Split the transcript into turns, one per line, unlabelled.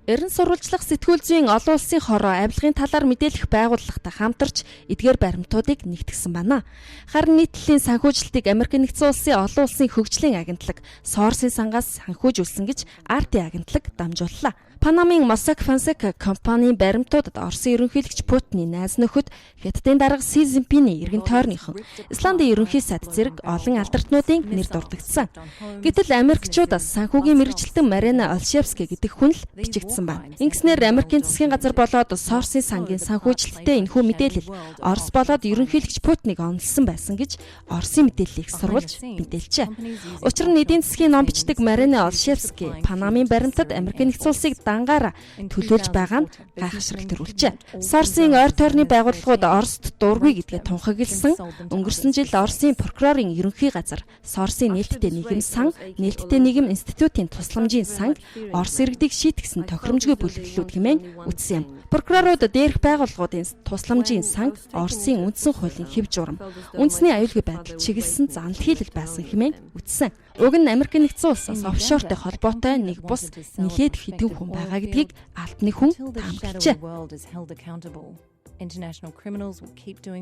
Эрен сурвалжлах сэтгүүл зүйн олон улсын хороо авилгын талаар мэдээлэх байгууллагатай хамтарч эдгээр баримтуудыг нэгтгсэн байна. Харин нийтлэлийн санхүүжилтийг Америк нэгдсэн улсын олон улсын хөгжлийн агентлаг Сорсын сангаас санхүүжүүлсэн гэж RT агентлаг дамжууллаа. Панамын Mossack Fonseca компанийн баримтуудад Оросын ерөнхийлөгч Путиний найз нөхөд, Хятадын дарга Си Цзиньпины эргэн тойрныхон, Исландын ерөнхий сайд зэрэг олон алдартнуудын нэр дурдагдсан. Гэтэл Америкчуудаас санхүүгийн мэргэжилтэн Марина Олшевский гэдэг хүн л бичигдсэн байна. Ингэснээр Америкийн засгийн газар болоод Сорсын сангийн санхүүжилттэй энэхүү мэдээлэл Орос болоод ерөнхийлөгч Путиныг онолсон байсан гэж Оросын мэдээллийг сурвалж мэдээлжээ. Учир нь эдийн засгийн ном бичдэг Марина Олшевский Панамын баримтад Америкийн нэгдсэн улсыг дангаараа төлөөлж байгаа нь гайхамшрал төрүүлжээ. Сорсын ойр тойрны байгууллагууд Орост дургүй гэдгээ тунхагласан. Өнгөрсөн жил Оросын прокурорын ерөнхий газар Сорсын нээлттэй нийгэм сан, нээлттэй нийгэм институтын тусламжийн санг Орос иргэдийг шийтгсэн тохиромжгүй бүлэглэлүүд хэмээн үтсэн юм. Прокурорууд дээрх байгууллагуудын тусламжийн санг Оросын үндсэн хуулийн хэв журам, үндэсний аюулгүй байдал чиглэсэн занал хийлэл байсан хэмээн үтсэн. Уг нь Америк нэгдсэн улсаас офшортой холбоотой нэг бус нилээд хэдэн хүн байгаа гэдгийг албаны хүн таамаглажээ.
International criminals will keep doing